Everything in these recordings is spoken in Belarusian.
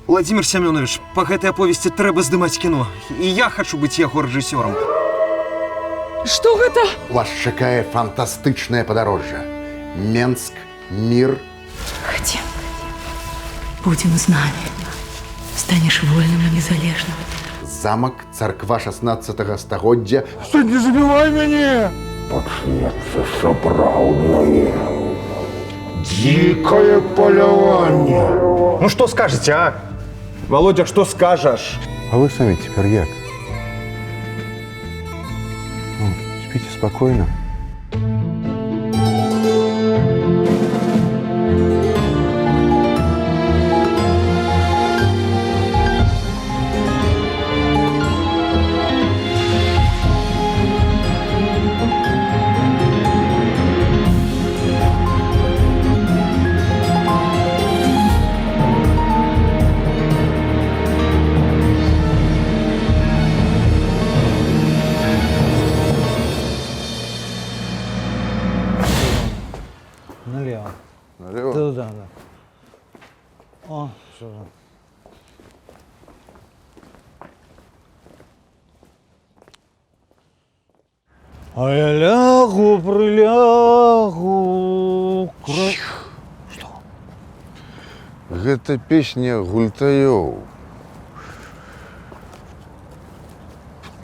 Уладзімір Сямёнавіч, па гэтай аповесці трэба здымаць кіно. І я хачу быць яго рэжысёрам. Што гэта? Вас чакае фантастычнае падарожжа. Менск, мір, Хацем. Будзем з намі. Станеш вольным і незалежным. Замак, царква 16 стагоддзя. Стой, не забівай мяне! Пачнецца сапраўднае дзікае паляванне. Ну што скажаце, а? Володя, што скажаш? А вы самі цяпер як? Ну, спіце спакойна. Налево. Налево? Туда, да. О, сюда. А я лягу, прылягу. Гэта песня гультаёў.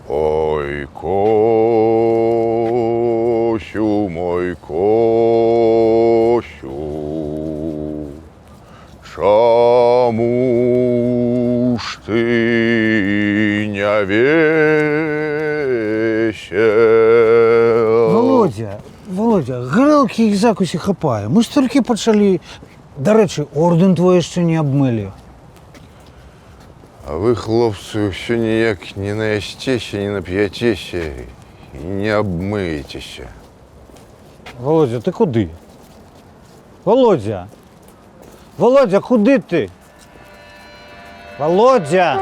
Ой, Косю, мой Косю, чаму ж ты не весел? Володя, Володя, гарэлкі і закусі хапае. Мы ж толькі пачалі. Дарэчы, ордэн твой яшчэ не абмылі. А вы, хлопцы, ўсё ніяк не наясцеся, не нап'яцеся і не абмыецеся. Володя, ты куды? Володя! Володя, куды ты? Володя!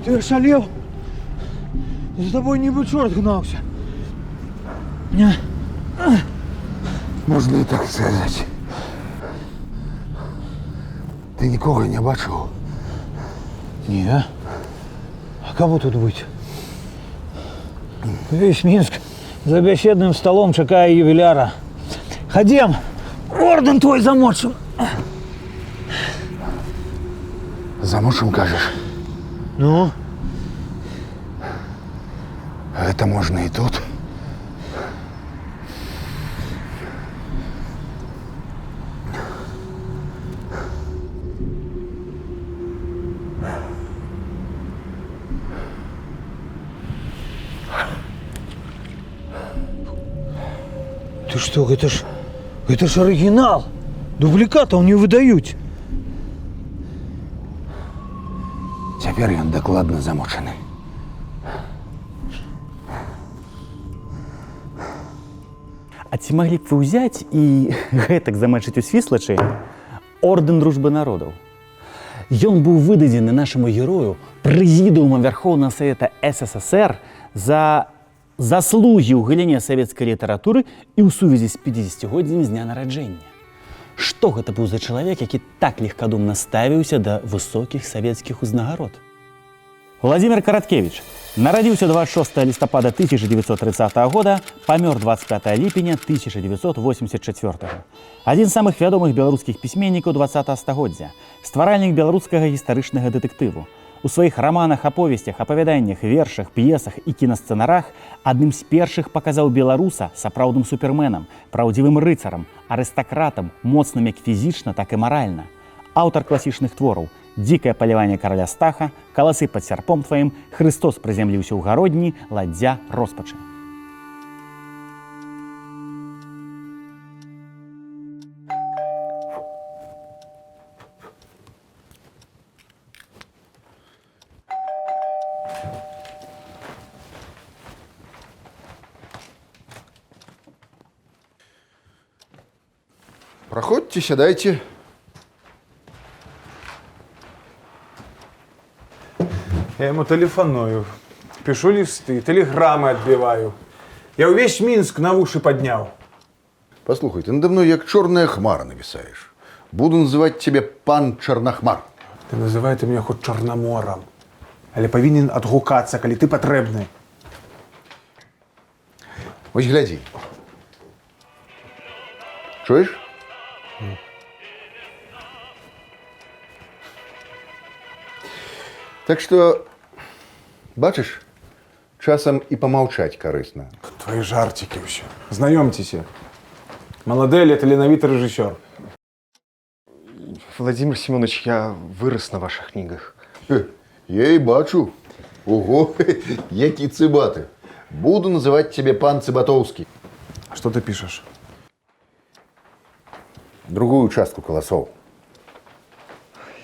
Ты ошалел? За тобой нібы чорт гнаўся. Можна і так сказаць. Ты нікога не бачыў? Не. А кому тут быть? Весь Минск за беседным столом чакае юбиляра. Ходим, орден твой замочим. Замочым, кажаш? Ну? Гэта можна і тут. Ты что, это ж оригинал. Дубликатов не выдают. Цяпер ён дакладна замочаны. А ці маглі б вы ўзяць і гэтак замачыць у Свіслачы ордэн дружбы народаў? Ён быў выдадзены нашаму герою прэзідыумам Вярхоўнага Савета СССР за заслугі ў галіне савецкай літаратуры і ў сувязі з 50-годдзем з дня нараджэння. Што гэта быў за чалавек, які так легкадумна ставіўся да высокіх савецкіх узнагарод? Уладзімір Караткевіч нарадзіўся 26 лістапада 1930 года, памёр 25 ліпеня 1984. Адзін з самых вядомых беларускіх пісьменнікаў 20 стагоддзя, стваральнік беларускага гістарычнага дэтэктыву. У сваіх раманах, аповесцях, апавяданнях, вершах, п'есах і кінасцэнарах адным з першых паказаў беларуса сапраўдным суперменам, праўдзівым рыцарам, арыстакратам, моцным як фізічна, так і маральна. Аўтар класічных твораў: Дзікае паляванне караля Стаха, Каласы пад сярпом тваім, Хрыстос прызямліўся ў Гародні, Ладдзя роспачы. Праходзьце, сядайце. Я яму тэлефаную, пішу лісты, тэлеграмы адбіваю. Я ўвесь Мінск на вушы падняў. Паслухай, ты нада мной як чорная хмара навісаеш. Буду называць цябе пан Чарнахмар. Ты называй ты мяне хоць Чарнаморам, але павінен адгукацца, калі ты патрэбны. Вось глядзі. Чуеш? Так што, бачыш, часам і памаўчаць карысна. Твои жарцікі ўсё. Знаёмцеся. Малады, але таленавіты рэжысёр. Владимир Семенович, я вырос на ваших книгах. Я і бачу. Ого, які цыбаты. Буду называць цябе пан Цыбатоўскі. А што ты пішаш? Другую частку «Каласоў».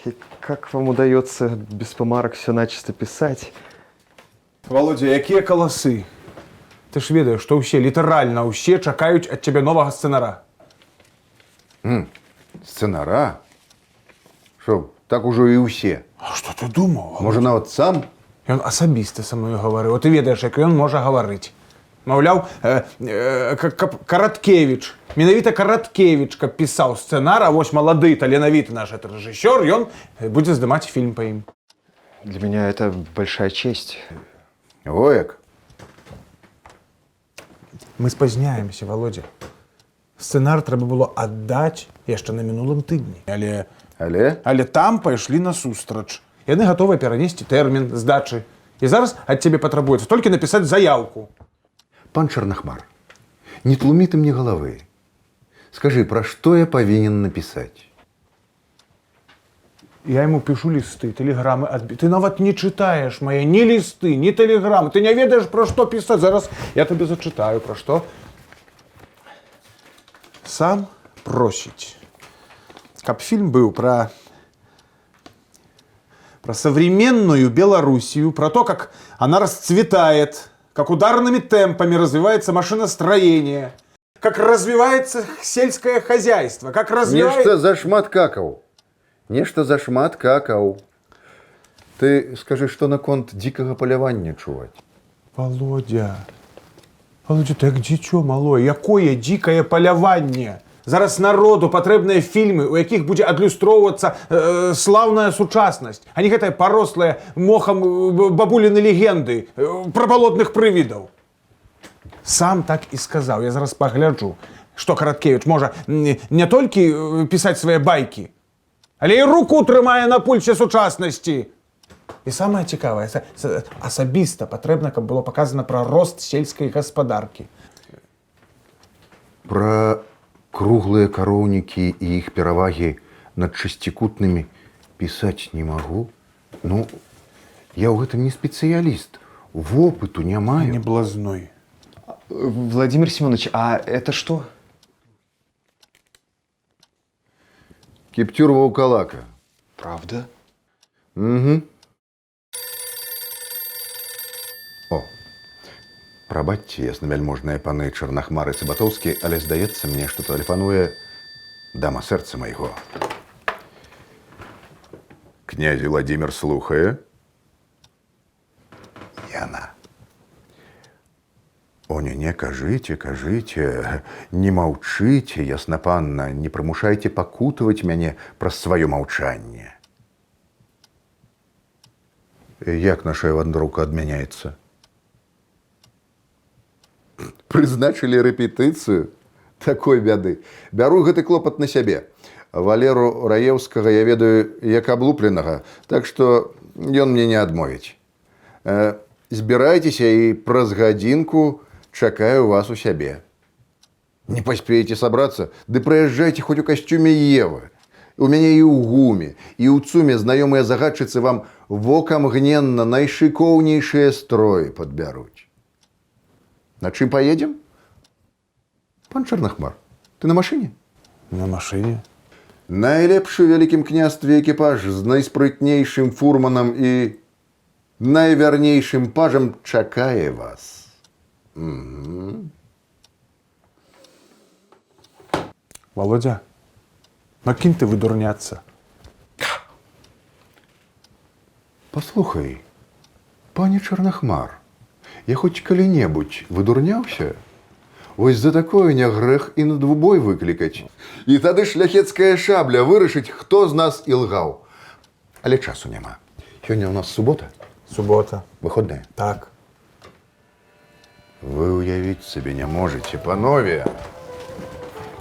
И как вам удается без помарок все начисто писать? Валодзя, якія «Каласы»? Ты ж ведаеш, што ўсе, літаральна ўсе чакаюць ад цябе новага сцэнара. Сцэнара? Што, так ужо і ўсе? А што ты думаў? Можа, нават сам? Ён асабіста са мною гаварыў. Ты ведаеш, як ён можа гаварыць. Маўляў, каб Караткевіч, менавіта Караткевіч, каб пісаў сцэнар, а вось малады таленавіты наш гэты рэжысёр, ён будзе здымаць фільм па ім. Для меня это большая честь. Во як? Мы спазняемся, Валодзя. Сцэнар трэба было аддаць яшчэ на мінулым тыдні. Але... Але? Але там пайшлі насустрач. Яны гатовыя перанесці тэрмін здачы. І зараз ад цябе патрабуецца толькі напісаць заяўку. Пан Чарнахмар, не тлумі ты мне галавы. Скажы, пра што я павінен напісаць? Я яму пішу лісты, тэлеграмы адбі. Ты нават не чытаеш мае ні лісты, ні тэлеграмы. Ты не ведаеш, пра што пісаць. Зараз я табе зачытаю, пра што. Сам просіць, каб фільм быў пра современную Белоруссию, про то, как она расцветает, как ударными темпами развивается машиностроение, как развивается сельское хозяйство, как развивается... Нешта зашмат какаў. Нешта зашмат какаў. Ты скажы, што наконт дзікага палявання чуваць? Валодзя, Валодзя, ты як дзіцё малое. Якое дзікае паляванне? Зараз народу патрэбныя фільмы, у якіх будзе адлюстроўвацца слаўная сучаснасць, а не гэтая парослая мохам бабуліны легенды пра балотных прывідаў. Сам так і сказаў, я зараз пагляджу, што Караткевіч можа не толькі пісаць свае байкі, але і руку трымае на пульсе сучаснасці. І самае цікавае, асабіста патрэбна, каб было паказана пра рост сельскай гаспадаркі. Пра круглыя кароўнікі і іх перавагі над шасцікутнымі пісаць не магу. Ну, я ў гэтым не спецыяліст, вопыту не маю. Не блазной. Владимир Семенович, а это что? Кіпцюр ваўкалака. Правда? Угу. О, прабачце, яснавяльможныя паны Чарнахмар і Цыбатоўскі, але здаецца мне, што тэлефануе дама сэрца майго. Князь Владимир слухае. Яна. О, не, не, кажыце, кажыце, не маўчыце, яснапанна, не прымушайце пакутаваць мяне праз сваё маўчанне. Як наша вандроўка адмяняецца? Прызначылі рэпетыцыю? Такой бяды. Бяру гэты клопат на сябе. Валеру Раеўскага я ведаю як аблупленага, так што ён мне не адмовіць. Збірайцеся і праз гадзінку чакаю вас у сябе. Не паспееце сабрацца, ды прыязджайце хоць у касцюме Евы. У мяне і ў ГУМе, і ў ЦУМе знаёмыя загадчыцы вам вокамгненна найшыкоўнейшыя строі падбяруць. На чым паедзем? Пан Чарнахмар, ты на машыне? На машыне. Найлепшы ў вялікім княстве экіпаж з найспрытнейшым фурманам і найвярнейшым пажам чакае вас. Угу. Володя, накінь ты выдурняцца. Паслухай, пане Чарнахмар, я хоць калі-небудзь выдурняўся? Вось за такое не грэх і на двубой выклікаць. І тады шляхецкая шабля вырашыць, хто з нас ілгаў. Але часу няма. Сёння ў нас субота. Субота. Выходная. Так. Вы ўявіць сабе не можаце, панове,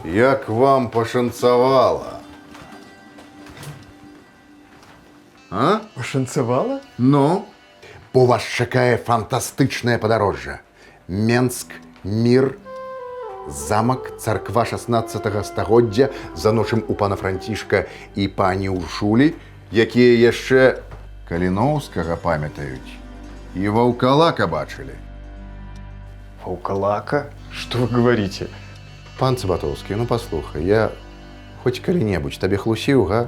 як вам пашанцавала. А? Пашанцавала? Ну, бо вас чакае фантастычнае падарожжа. Менск, мір, замак, царква 16 стагоддзя, заночым у пана Францішка і пані Уршулі, якія яшчэ Каліноўскага памятаюць і ваўкалака бачылі. Ваўкалака? Что вы говорите? Пан Цыбатоўскі, ну паслухай, я хоць калі-небудзь табе хлусіў, га?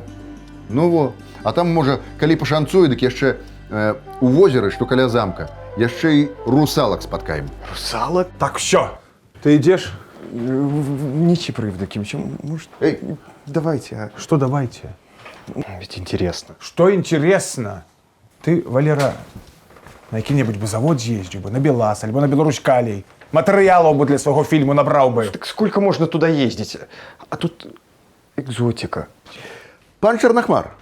Ну во, а там, можа, калі пашанцуе, дык яшчэ у возеры, што каля замка, яшчэ і русалак спаткаем. Русалак? Так, все. Ты идешь? Нечипор Евдокимович, может... Эй! Давайте, а? Что давайте? Ведь интересно. Что интересно? Ты, Валера, на які-небудзь бы завод з'ездзіў бы, на БелАЗ, альбо на Беларусь-Калій. Матэрыялаў бы для свайго фільму набраў бы. Так сколько можно туда ездить? А тут экзотика. Пан Чарнахмар,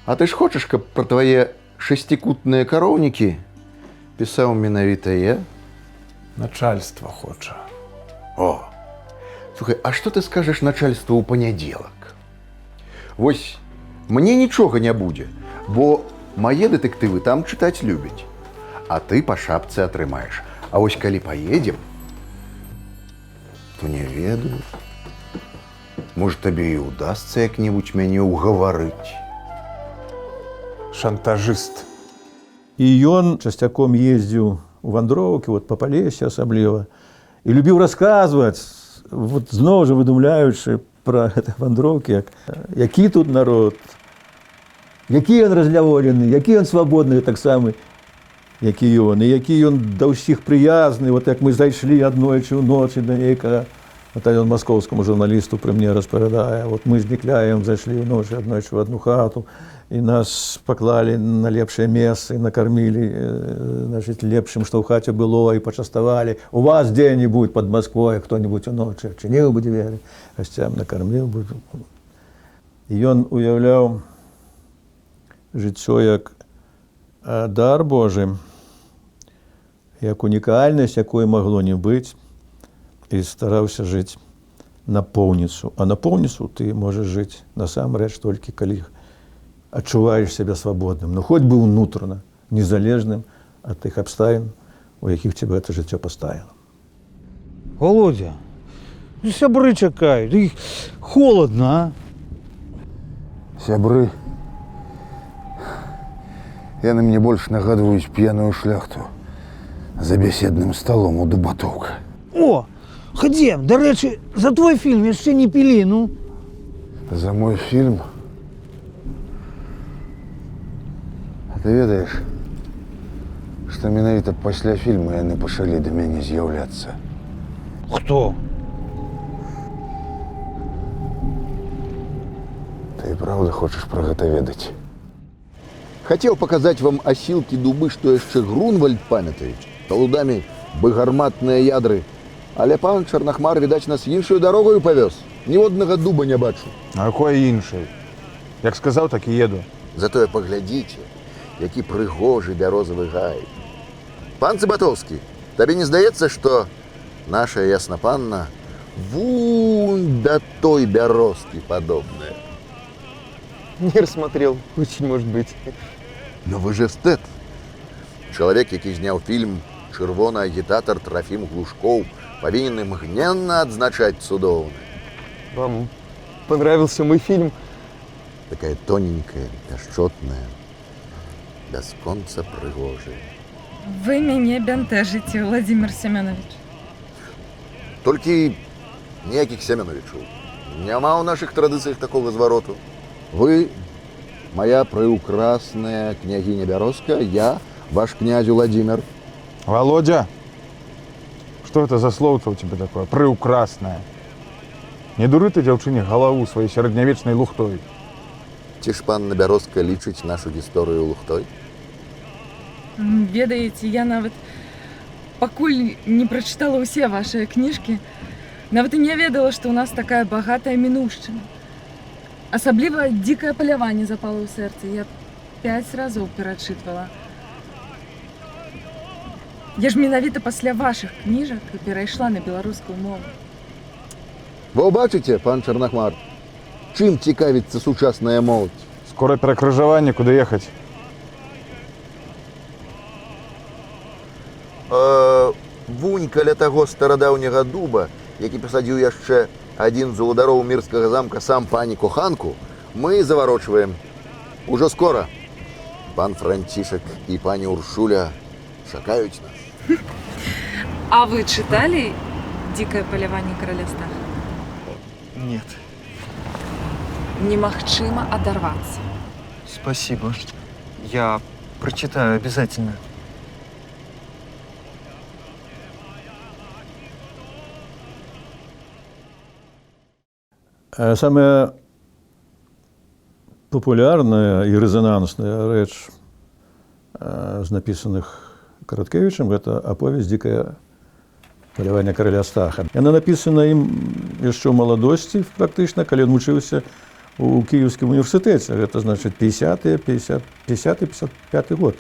а ты ж хочаш, каб пра твае шасцікутныя кароўнікі пісаў менавіта я? Начальство хоча. О, слухай, а што ты скажаш начальству ў панядзелак? Вось мне нічога не будзе, бо мае дэтэктывы там чытаць любяць. А ты па шапцы атрымаеш. А вось калі паедзем, то не ведаю. Можа, табе і ўдасца як-небудзь мяне ўгаварыць. Шантажыст. І ён часцяком ездзіў у вандроўкі, вот па Палесе асабліва, і любіў расказваць, вот зноў жа выдумляючы пра гэтыя вандроўкі, які тут народ, які ён разляволены, які ён свабодны таксама, які ён, і які ён да ўсіх прыязны, вот як мы зайшлі аднойчы ўночы да нейкага, вот ён маскоўскаму журналісту пры мне распавядае, вот мы з Някляевым зайшлі ўночы аднойчы ў адну хату, і нас паклалі на лепшае месца, і накармілі, значит, лепшым, што ў хаце было, і пачаставалі. У вас дзе-нибудь пад Масквой хто-нибудь уночы адчыніў бы дзверы, гасцям накарміў бы. І ён уяўляў жыццё як дар Божы, як унікальнасць, якой магло не быць, і стараўся жыць напоўніцу. А напоўніцу ты можаш жыць насамрэч толькі калі адчуваеш сябе свабодным, ну хоць бы ўнутрана, незалежным ад тых абставін, у якіх цябе гэта жыццё паставіла. Володя, ну сябры чакаюць, іх холодна, а? Сябры, яны мне больш нагадваюць п'яную шляхту за беседным сталом у Дубатоўка. О, хадзем, дарэчы, за твой фільм яшчэ не пілі, ну. За мой фільм? А ты ведаеш, што менавіта пасля фільма яны пачалі да мяне з'яўляцца? Хто? Ты і праўда хочаш пра гэта ведаць? Хацеў паказаць вам асілкі дубы, што яшчэ Грунвальд памятаюць, талудамі бы гарматныя ядры. Але пан Чарнахмар, відаць, нас іншую дарогаю павёз. Ніводнага дуба не бачу. А якой іншай? Як сказаў, так і еду. Затое паглядзіце, які прыгожы бярозавы гай. Пан Цыбатоўскі, табе не здаецца, што наша яснапанна вунь да той бярозкі падобная? Не рассмотрел, очень может быть. Но вы же эстет. Чалавек, які зняў фільм «Чырвоны агітатар» Трафім Глушкоў, павінен імгненна адзначаць цудоўны. Вам Понравился мой фильм. Такая тоненькая, пяшчотная, бясконца прыгожая. Вы мяне бянтэжыце, Владимир Семенович. Толькі ніякіх Семеновічаў. Няма ў нашых традыцыях такога звароту. Вы моя прыўкрасная княгіня Бярозка, я ваш князь Уладзімир. Володя, что это за словце у тебя такое? Прыўкрасная. Не дуры ты дзяўчыне галаву сваёй сярэднявечнай лухтой. Ці ж панна Бярозка лічыць нашу гісторыю лухтой? Ведаеце, я нават пакуль не прачытала ўсе вашыя кніжкі, нават і не ведала, што ў нас такая багатая мінуўшчына. Асабліва «Дзікае паляванне» запала ў сэрца. Я 5 разоў перачытвала. Я ж менавіта пасля вашых кніжак і перайшла на беларускую мову. Вы бачыце, пан Чарнахмар, чым цікавіцца сучасная моладзь? Скоро перакрыжаванне, куды ехаць? Вунь каля таго старадаўняга дуба, які пасадзіў яшчэ адзін з уладароў Мірскага замка сам пані коханку, мы заварочваем. Ужо скора. Пан Францішак і пані Уршуля чакаюць нас. А вы чыталі «Дзікае паляванне караля Стаха»? Нет. Немагчыма адарвацца. Спасибо. Я прочитаю обязательно. Самая папулярная і рэзанансная рэч з напісаных Караткевічам гэта аповесць «Дзікае паляванне караля Стаха». Яна напісана ім яшчэ ў маладосці, практычна, калі ён вучыўся у Кіеўскім універсітэце. Гэта, значыць, пяцьдесяты, пятьдесят пяты год.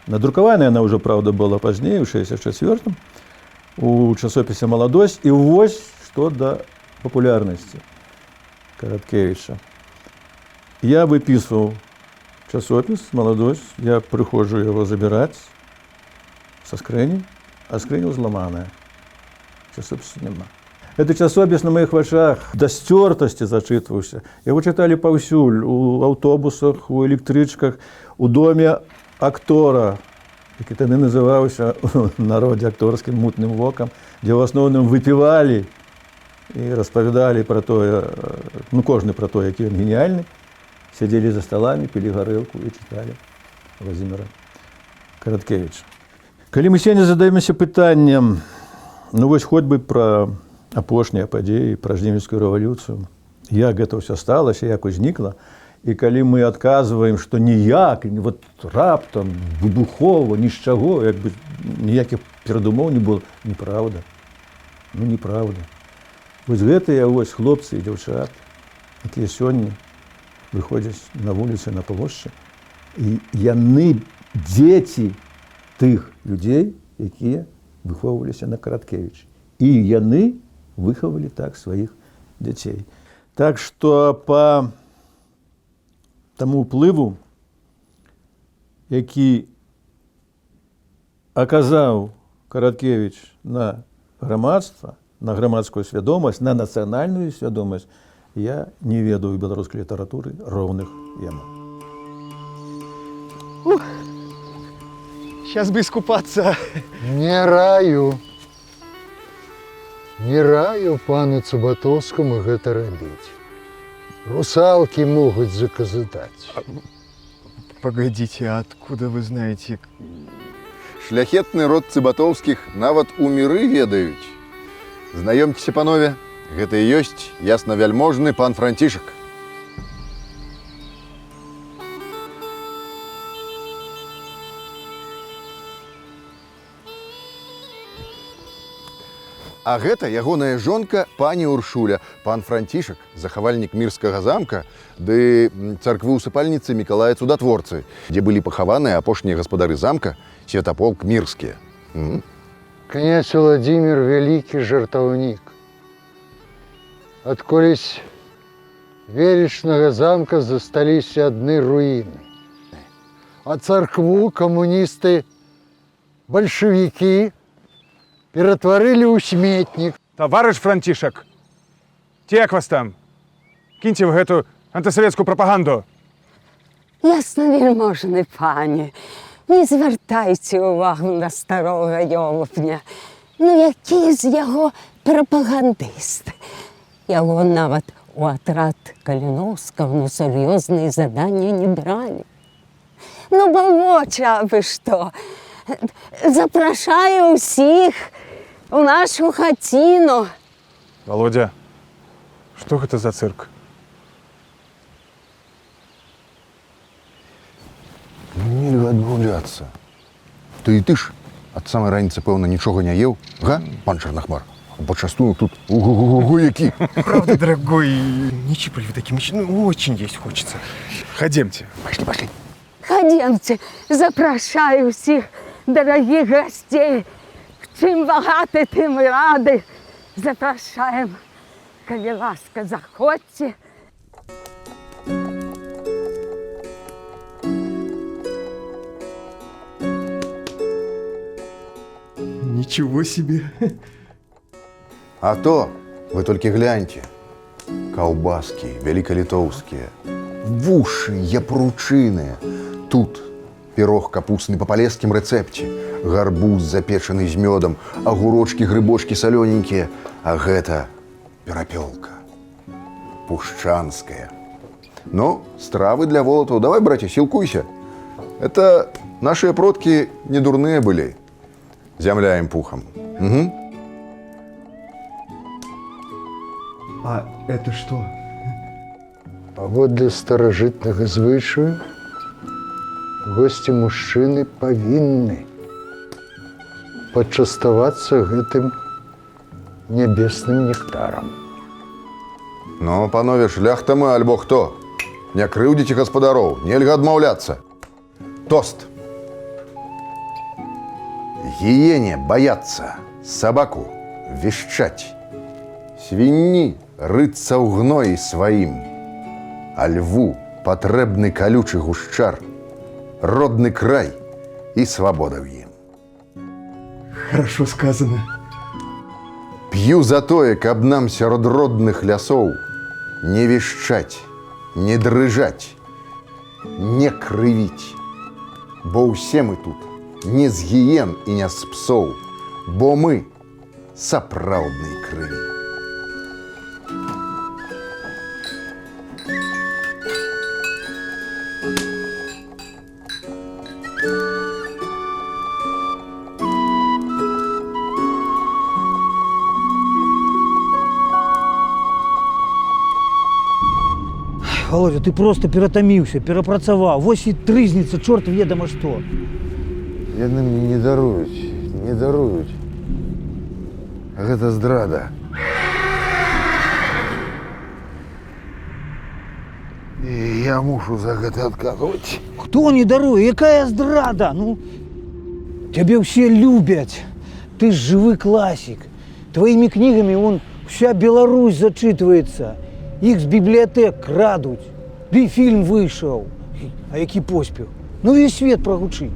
Надрукаваная яна ўжо, праўда, была пазней, у 64-м, у часопісе «Маладосць». І вось што да папулярнасці Караткевіча. Я выпісваў часопіс «Маладосць», я прыходжу яго забіраць са скрыні, а скрыня ўзламаная. Часопісу няма. Гэты часопіс на маіх вачах да сцёртасці зачытваўся. Яго чыталі паўсюль, у аўтобусах, у электрычках, у доме актора, які тады называўся ў народзе акторскім мутным вокам, дзе ў асноўным выпівалі і распавядалі пра тое, кожны пра тое, які ён геніяльны, сядзелі за сталамі, пілі гарэлку і чыталі Владзіміра Караткевіча. Калі мы сёння задаемся пытаннем, вось хоць бы пра апошнія падзеі, пра жнівеньскую рэвалюцыю, як гэта ўсё сталася, як узнікла, і калі мы адказваем, што ніяк, вот раптам, выбухова, ні з чаго, як бы ніякіх перадумоў не было, неправда. Неправда. Вось гэтыя вось хлопцы і дзяўчаты, якія сёння выходзяць на вуліцы, на плошчы, і яны дзеці тых людзей, якія выхоўваліся на Караткевічы. І яны выхавалі так сваіх дзяцей. Так што па таму ўплыву, які аказаў Караткевіч на грамадства, на грамадскую свядомасць, на нацыянальную свядомасць, я не ведаю беларускай літаратуры роўных яму. Ух, щас бы искупаться. Не раю. Не раю пану Цыбатоўскаму гэта рабіць. Русалкі могуць заказытаць. Погодите, а откуда вы знаете? Шляхетны род Цыбатоўскіх нават у міры ведаюць. Знаёмцеся, панове, гэта і ёсць яснавяльможны пан Францішак. А гэта ягоная жонка пані Уршуля, пан Францішак, захавальнік Мірскага замка, ды царквы ўсыпальніцы Мікалая Цудатворцы, дзе былі пахаваныя апошнія гаспадары замка Святаполк Мірскія. Князь Уладзімир вялікі жартаўнік. Адколісь велічнага замка засталіся адны руіны. А царкву камуністы, бальшавікі ператварылі ў сметнік. Таварыш Францішак, ці як вас там? Кіньце вы гэту антысавецкую прапаганду. Яснавельможны пане, не звяртайце ўвагу на старога ёлупня. Ну які з яго прапагандыст? Яго нават у атрад Каліноўскага на сур'ёзныя заданні не бралі. Ну балвоча абы што. Запрашаю ўсіх у нашу хаціну. Володя, што гэта за цырк? Нельга адмаўляцца. Ты і ты ж ад самай раніцы, пэўна, нічога не еў, га, пан Чарнахмар? Пачастунак тут ого-го-го які. Правда, дорогой, нечипали вы такие мужчины, ну, очень есть хочется. Хадземце. Пошли, пошли. Хадземце, запрашаю ўсіх дарагіх гасцей. Чым багаты, тым і рады. Запрашаем. Калі ласка, заходзьце. Ничего себе. А то вы толькі гляньте. Каўбаскі вялікалітоўскія, вушы япручыныя. Тут пірог капусны па палескім рэцэпце, гарбуз запечаны з мёдам, агурочкі, грыбочкі салёненькія, а гэта перапёлка пушчанская. Ну, стравы для волатаў давай, браце, сілкуйся. Это нашыя продкі не дурныя былі. Зямля ім пухам. Угу. А это что? Паводле старажытнага звычаю, госці мужчыны павінны пачаставацца гэтым нябесным нектарам. Ну, панове, шляхта мы альбо хто? Не крыўдзіце гаспадароў, нельга адмаўляцца. Тост. Гіене баяцца, сабаку вішчаць. Свінні рыцца ў гноі сваім. А льву патрэбны калючы гушчар, родны край і свабода ў ім. Хорошо сказано. П'ю за тое, каб нам сярод родных лясоў не вішчаць, не дрыжаць, не крывіць. Бо ўсе мы тут не з гіен і не з псоў, бо мы сапраўднай крыві. Володя, ты просто ператаміўся, перапрацаваў. Вось і трызніца, чорт ведама што. Яны мне не даруюць, не даруюць. Гэта здрада. І я мушу за гэта адказваць. Хто не даруе? Якая здрада? Ну, цябе ўсе любяць. Ты ж жывы класік. Тваімі кнігамі вон вся Беларусь зачытваецца. Іх з бібліятэк крадуць. Ды і фільм выйшаў. А які поспех? Ну, увесь свет прагучыць.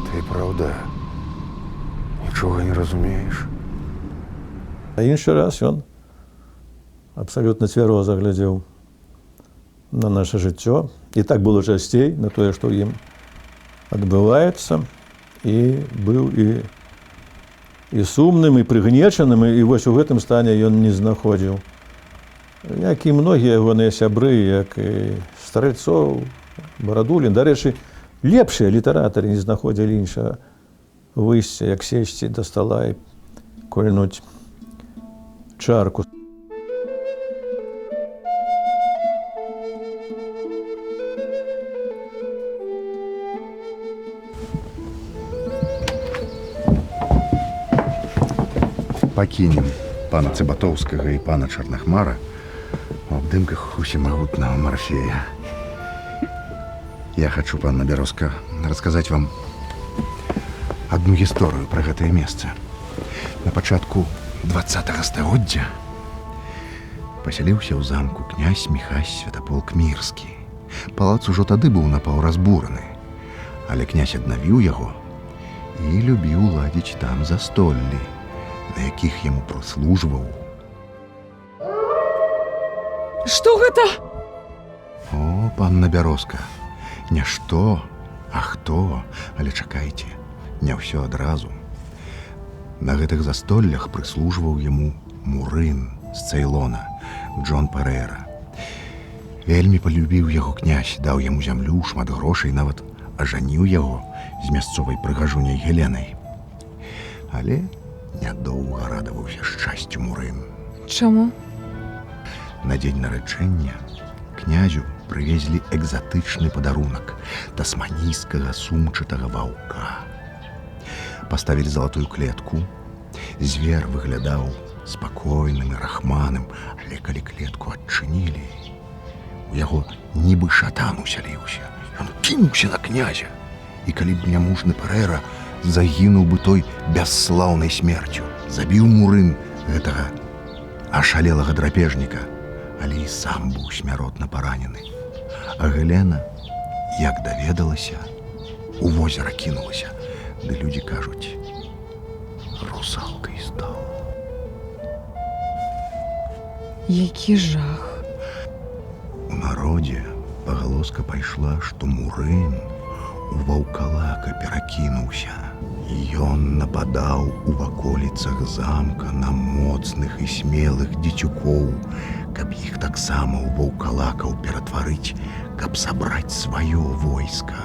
Ты праўда нічога не разумееш. А іншы раз ён абсалютна цвяроза глядзеў на наше жыццё. І так было часцей на тое, што ў ім адбываецца. І быў і сумным, і прыгнечаным, і вось у гэтым стане ён не знаходзіў. Як і многія ягоныя сябры, як і Стральцоў, Барадулін. Дарэчы, лепшыя літаратары не знаходзілі іншага выйсця, як сесці да стала і кольнуць чарку. Пакінем пана Цыбатоўскага і пана Чарнахмара у абдымках усемагутнага Марфея. Я хачу, панна Бярозка, расказаць вам адну гісторыю пра гэтае месца. На пачатку 20-го стагоддзя пасяліўся ў замку князь Міхась Святаполк Мірскі. Палац ужо тады быў напаўразбураны, але князь аднавіў яго і любіў ладзіць там застоллі, на якіх яму прыслужваў. Што гэта? О, панна Бярозка, не што, а хто, але чакайце, не ўсё адразу. На гэтых застоллях прыслужваў яму мурын з Цейлона, Джон Парэра. Вельмі палюбіў яго князь, даў яму зямлю, шмат грошай, нават ажаніў яго з мясцовай прыгажуняй Геленай. Але нядоўга радаваўся шчасцю мурын. Чаму? На дзень нараджэння князю прывезлі экзатычны падарунак тасманійскага сумчатага ваўка. Паставілі залатую клетку. Звер выглядаў спакойным і рахманым, але калі клетку адчынілі, у яго нібы шатан усяліўся. Ён кінуўся на князя. І калі б не мужны Парэра, загінуў бы той бясслаўнай смерцю. Забіў мурын гэтага ашалелага драпежніка, але і сам быў смяротна паранены. А Гелена, як даведалася, у возера кінулася. Ды людзі кажуць, русалкай стала. Які жах. У народзе пагалоска пайшла, што мурын у ваўкалака перакінуўся. Ён нападаў у ваколіцах замка на моцных і смелых дзецюкоў, каб іх таксама ў ваўкалакаў ператварыць, каб сабраць сваё войска.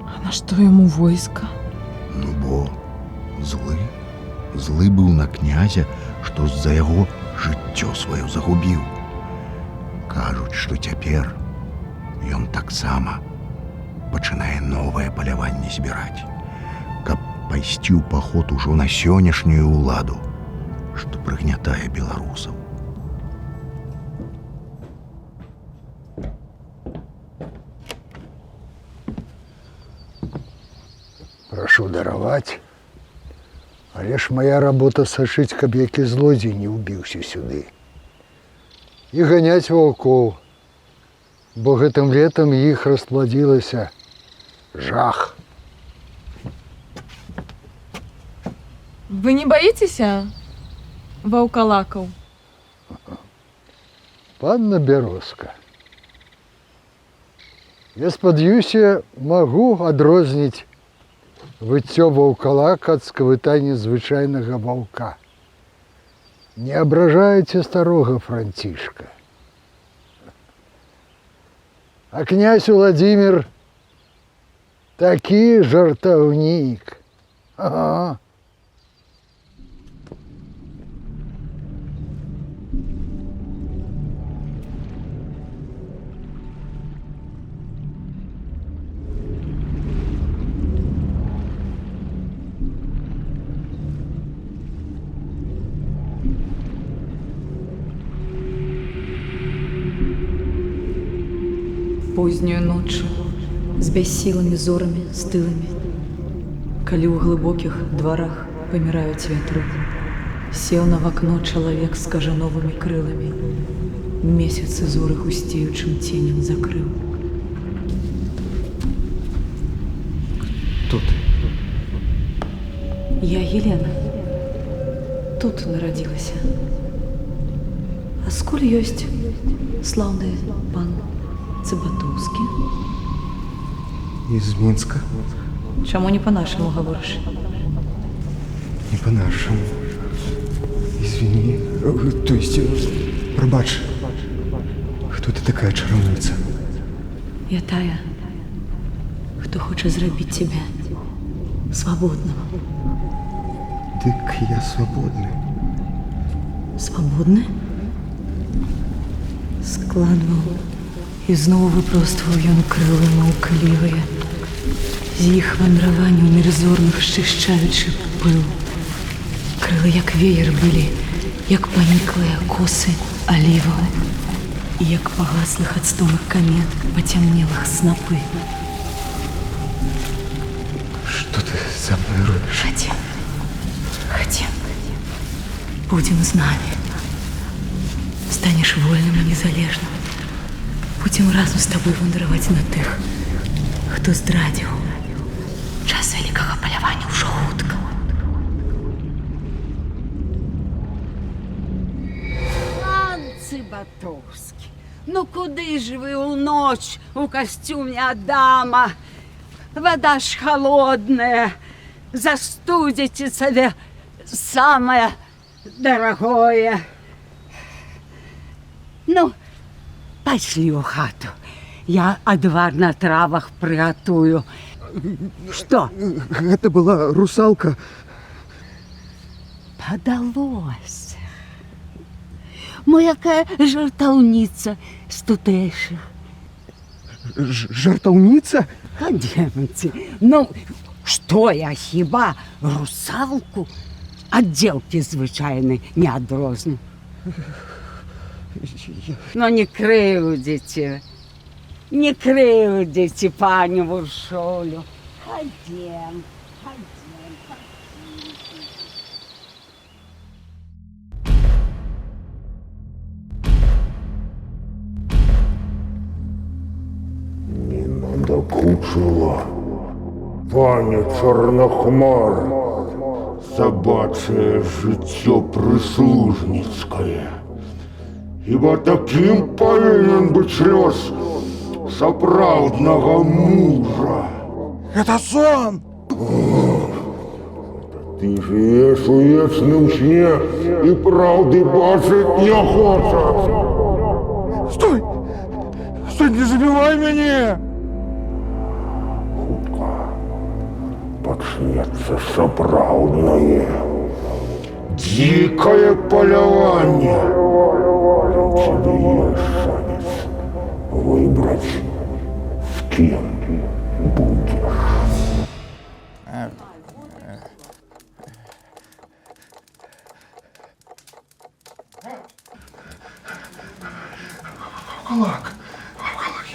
А нашто яму войска? Ну бо злы, злы быў на князя, што з-за яго жыццё сваё загубіў. Кажуць, што цяпер ён таксама пачынае новае паляванне збіраць, каб пайсці ў паход ужо на сённяшнюю ўладу, што прыгнятае беларусаў. Прашу дараваць, але ж мая работа сачыць, каб які злодзей не ўбіўся сюды. І ганяць ваўкоў, бо гэтым летам іх распладзілася жах. Вы не баіцеся ваўкалакаў? Панна Бярозка, я спадзяюся, магу адрозніць выццё ваўкалака ад скавытання звычайнага ваўка. Не абражайце старога Францішка. А князь Уладзімир такі жартаўнік. Ага. Позднюю ноччу, з бяссілымі зорамі стылымі, калі ў глыбокіх дварах паміраюць вятры, сеў на вакно чалавек з кажановымі крыламі, месяц і зоры гусцеючым ценем закрыў. Кто ты? Я Елена. Тут нарадзілася. А скуль ёсць слаўны пан Цыбатоўскі? Из Минска. Чаму не по-нашаму гаворыш? Не по-нашему. Извини. То есть, прабач. Кто ты такая чараўніца? Я тая, хто хоча зрабіць цябе свабодным. Дык я свабодны. Свабодны? Складваў і зноў выпростваў ён крылы маўклівыя, з іх вандраванняў мірзорных шчышчаючы пыл. Крылы як веер былі, як паніклыя косы аліваў, і як пагаслых ад стомы камет пацямнелых снапы. Што ты са мной робіш? Хадзем, хадзем, будзем з намі. Станеш вольным і незалежным. Будзем разам з табой вандраваць на тых, хто здрадзіў. Час вялікага палявання ўжо хутка. Пан Цыбатоўскі, Ну куды ж вы ў ноч у касцюме Адама? Вада ж холодная. Застудзіце сабе самае дарагое. Ну, пайшлі ў хату. Я адвар на травах прыгатую. Што? Гэта была русалка. Падалося. Мо якая жартаўніца з тутэйшых. Жартаўніца? Хадземце. Ну, што я хіба русалку ад дзелкі звычайнай не адрозну? Ну, не крыўдзіце. Не крыўдзіце паню Вуршолю. Хадзем, хадзем. Не надакучыла, пане Чарнахмар, сабачае жыццё прыслужніцкае. Хіба такім павінен быць лёс сапраўднага мужа? Гэта сон! Гэта ты жывеш у вечным сне і праўды бачыць не хочаш. Стой! Стой, не забівай мяне! Хутка пачнецца сапраўднае дзікае паляванне. У цябе ёсць шанец выбраць, з кім будзеш. Ваўкалак! Ваўкалак!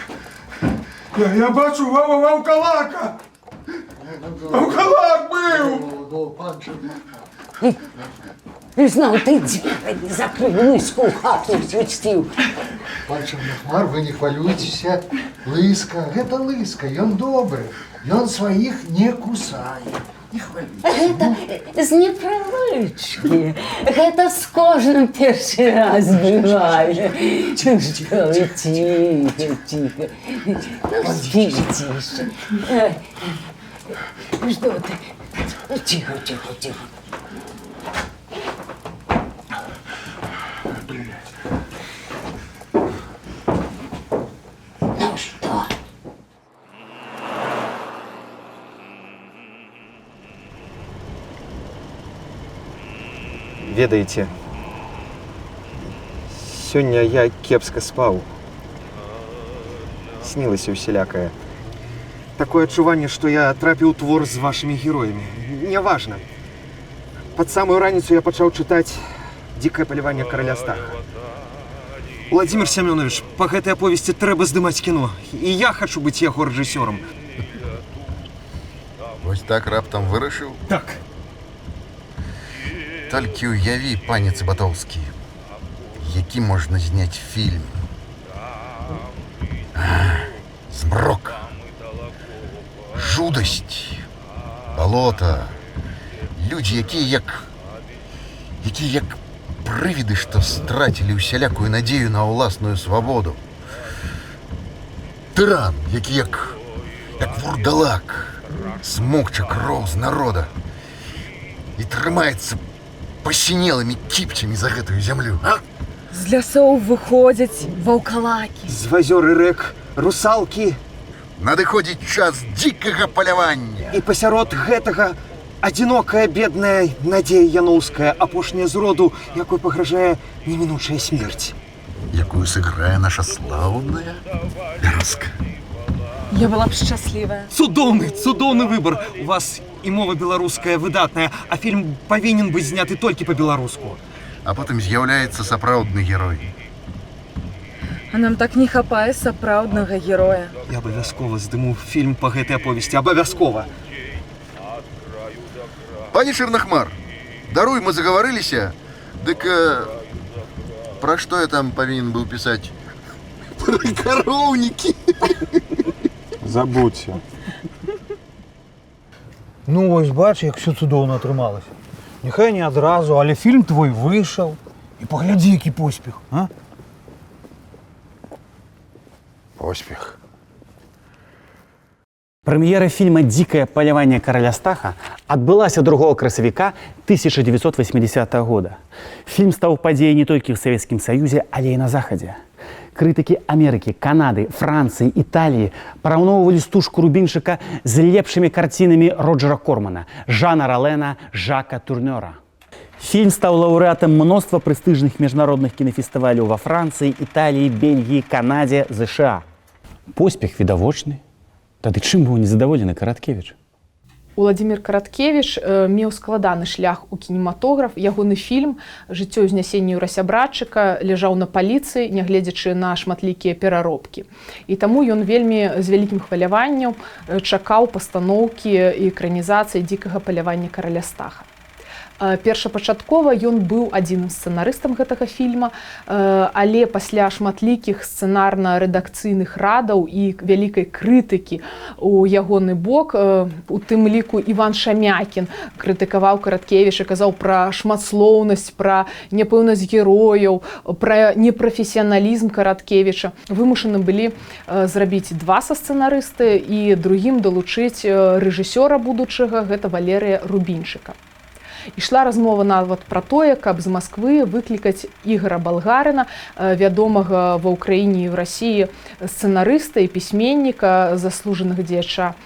Я бачу ваўкалака! Ваўкалак быў! І зноў ты дзверы не закрыў, Лыску ў хату пусціў. Пан Чарнахмар, вы не хвалюйцеся. Лыска, гэта Лыска, ён добры. Ён сваіх не кусае. Не хвалюйцеся. Гэта з непрывычкі. Гэта з кожным першы раз бывае. Ну што вы, ціха, ціха. Ну, спіце яшчэ. Што ты? Ціха, ціха, ціха. Ну што? Ведаеце, сёння я кепска спаў. Снілася ўсялякае. Такое адчуванне, што я трапіў у твор з вашымі героямі. Няважна. Пад самую раніцу я пачаў чытаць «Дзікае паляванне караля Стаха». Уладзімір Сямёнавіч, па гэтай аповесці трэба здымаць кіно. І я хачу быць яго рэжысёрам. Вось так раптам вырашыў? Так. Толькі ўяві, пане Цыбатоўскі, які можна зняць фільм. Змрок, жудасць, балота, людзі, якія як прывіды, што страцілі ўсялякую надзею на ўласную свабоду. Тыран, які як вурдалак, смокча кроў з народа і трымаецца пасінелымі кіпцямі за гэтую зямлю, а? З лясоў выходзяць ваўкалакі. З вазёр і рэк русалкі. Надыходзіць час дзікага палявання. І пасярод гэтага адзінокая бедная Надзея Яноўская, апошняя з роду, якой пагражае немінучая смерць. Якую сыграе наша слаўная Бярозка. Я была б шчаслівая. Цудоўны, цудоўны выбар. У вас і мова беларуская выдатная, а фільм павінен быць зняты толькі па-беларуску. А потым з'яўляецца сапраўдны герой. А нам так не хапае сапраўднага героя. Я абавязкова здыму фільм па гэтай аповесці. Абавязкова. Пане Чарнахмар, даруй, мы загаварыліся. Дык пра што я там павінен быў пісаць? Пра кароўнікі. Забудься. Ну вось бач, як всё цудоўна атрымалася. Няхай не адразу, але фільм твой выйшаў. І паглядзі, які поспех, а? Поспех. Прэм'ера фільма «Дзікае паляванне караля Стаха» адбылася 2 красавіка 1980 года. Фільм стаў падзеяй не толькі ў Савецкім Саюзе, але і на Захадзе. Крытыкі Амерыкі, Канады, Францыі, Італіі параўноўвалі стужку Рубінчыка з лепшымі карцінамі Роджера Кормана, Жана Ралена, Жака Турнёра. Фільм стаў лаўрэатам мноства прэстыжных міжнародных кінафестываляў ва Францыі, Італіі, Бельгіі, Канадзе, ЗША. Поспех відавочны. Тады чым быў незадаволены Караткевіч? Уладзімир Караткевіч меў складаны шлях у кінематограф. Ягоны фільм «Жыццё ўзнясення Юрася Братчыка» ляжаў на паліцы, нягледзячы на шматлікія пераробкі. І таму ён вельмі з вялікім хваляваннем чакаў пастаноўкі і экранізацыі «Дзікага палявання караля Стаха». Першапачаткова ён быў адзіным сцэнарыстам гэтага фільма, але пасля шматлікіх сцэнарна-рэдакцыйных радаў і вялікай крытыкі у ягоны бок, у тым ліку Іван Шамякін крытыкаваў Караткевіча, казаў пра шматслоўнасць, пра няпэўнасць герояў, пра непрафесіяналізм Караткевіча. Вымушаны былі зрабіць два са сцэнарысты і другім далучыць рэжысёра будучага, гэта Валерыя Рубінчыка. Ішла размова нават пра тое, каб з Масквы выклікаць Ігара Балгарына, вядомага ва Ўкраіне і ў Расіі сцэнарыста і пісьменніка, заслужанага дзеяча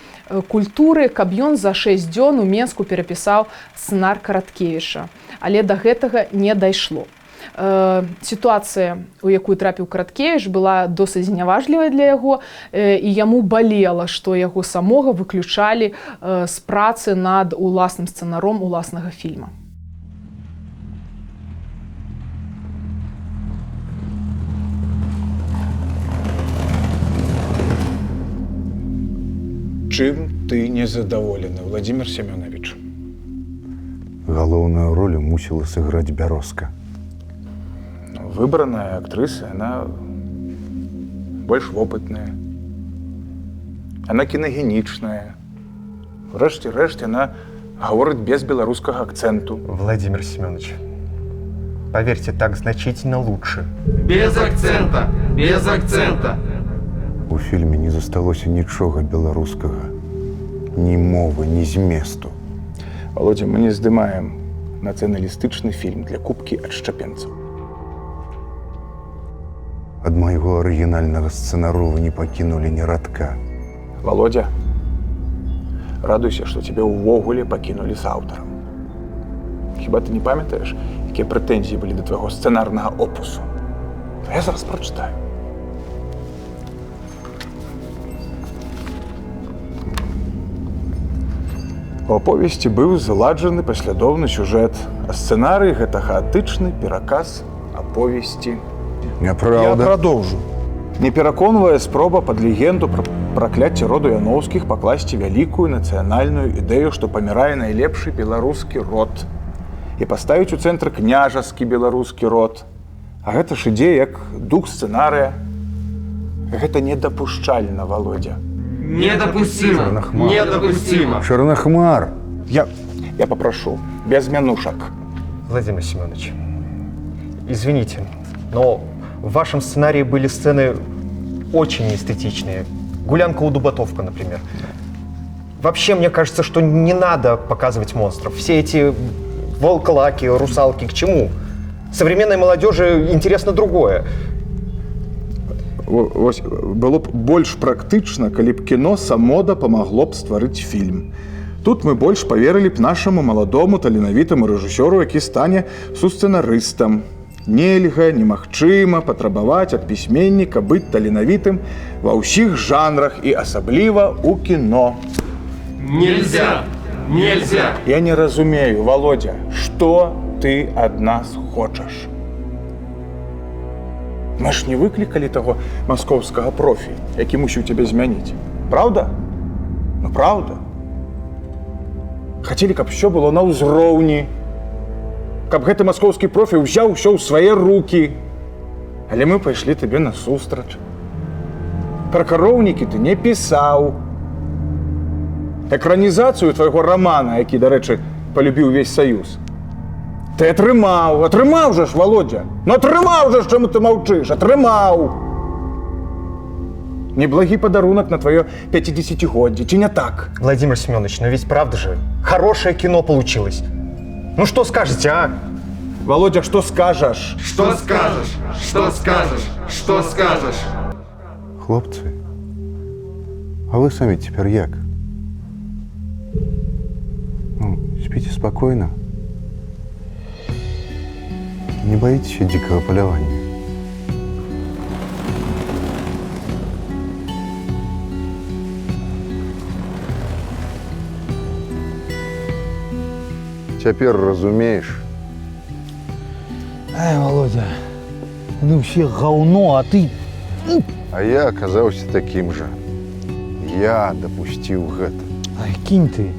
культуры, каб ён за 6 дзён у Менску перапісаў сцэнар Караткевіча. Але да гэтага не дайшло. Сітуацыя, у якую трапіў Караткевіч, была досыць зняважлівай для яго, і яму балела, што яго самога выключалі з працы над уласным сцэнаром уласнага фільма. Чым ты незадаволены, Владимир Семенович? Галоўную ролю мусіла сыграць Бярозка. Выбранная актриса, она больш опытная, она киногеничная. Врэшце-рэшт, она говорит без белорусского акценту. Владимир Семенович, поверьте, так значительно лучше. Без акцента! Без акцента! У фільме не засталося нічога беларускага. Ні мовы, ні зместу. Володя, мы не здымаем нацыяналістычны фільм для кубкі адшчапенцаў. Ад майго арыгінальнага сцэнару вы не пакінулі ні радка. Володя, радуйся, што цябе ўвогуле пакінулі з аўтарам. Хіба ты не памятаеш, якія прэтэнзіі былі да твайго сцэнарнага опусу? Я зараз прачытаю. У аповесці быў зладжаны паслядоўны сюжэт, а сцэнарый гэта хаатычны пераказ аповесці. Няправда. Я продолжу. Не пераконвае спроба пад легенду пра пракляцце роду Яноўскіх пакласці вялікую нацыянальную ідэю, што памірае найлепшы беларускі род, і паставіць у цэнтр княжаскі беларускі род. А гэта ж ідзе як дух сцэнарыя. Гэта недапушчальна, Володя. Недопустимо. Недопустимо. Чарнахмар. Я попрошу, без мянушак. Владимир Семенович, извините, но в вашем сценарии были сцены очень эстетичные. Гулянка у Дубатовка, например. Вообще, мне кажется, что не надо показывать монстров. Все эти волколаки, русалки, к чему? Современной молодежи интересно другое. Вось, было б больш практычна, калі б кіно само дапамагло б стварыць фільм. Тут мы больш паверылі б нашаму маладому таленавітаму рэжысёру, які стане сусцэнарыстам. Нельга, немагчыма патрабаваць ад пісьменніка быць таленавітым ва ўсіх жанрах і асабліва ў кіно. Нельзя! Нельзя! Я не разумею, Володя, што ты ад нас хочаш? Мы ж не выклікалі таго маскоўскага профі, які мусіў цябе змяніць. Праўда? Ну, праўда. Хацелі, каб усё было на ўзроўні, каб гэты маскоўскі профі ўзяў усё ў свае рукі. Але мы пайшлі табе насустрач. Пра кароўнікі ты не пісаў. Экранізацыю твайго рамана, які, дарэчы, палюбіў увесь Саюз, ты атрымаў, атрымаў жа ж, Володя. Ну атрымаў жа ж, чаму ты маўчыш, атрымаў. Неблагі падарунак на тваё 50-годдзе, ці не так? Владимир Семенович, но ведь правда же, хорошее кино получилось. Ну что скажете, а? Володя, что скажешь? Что скажешь? Что скажешь? Что скажешь? Хлопцы, а вы самі цяпер як? Ну, спіце спакойна? Не баіцеся дзікага палявання? Цяпер разумееш? Ай, Володя, ну все гаўно, а ты... А я аказаўся такім жа. Я дапусціў гэта. Ай, кінь ты.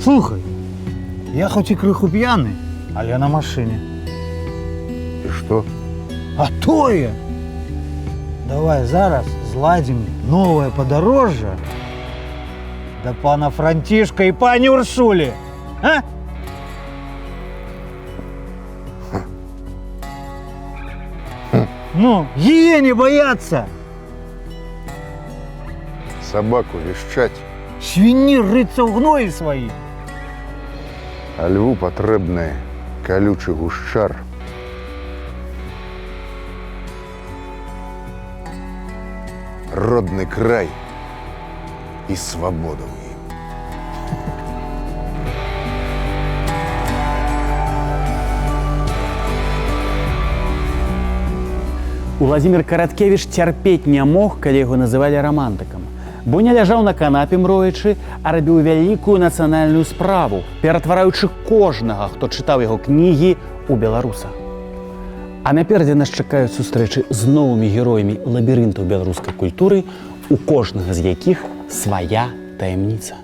Слухай, я хоць і крыху п'яны, але на машыне. І што? А тое! Давай зараз зладзім новае падарожжа да пана Францішка і пані Уршулі. А? Ну, гиене боятся! Собаку вішчаць, Свиньи рыться ў гноі сваім. а льву патрэбны калючы гушчар. Родны край і свабода ў ім. Уладзімир Караткевіч цярпець не мог, калі яго называлі рамантыкам. Бо не ляжаў на канапе мроючы, а рабіў вялікую нацыянальную справу, ператвараючы кожнага, хто чытаў яго кнігі, у беларуса. А наперадзе нас чакаюць сустрэчы з новымі героямі лабірынтаў беларускай культуры, у кожнага з якіх свая таямніца.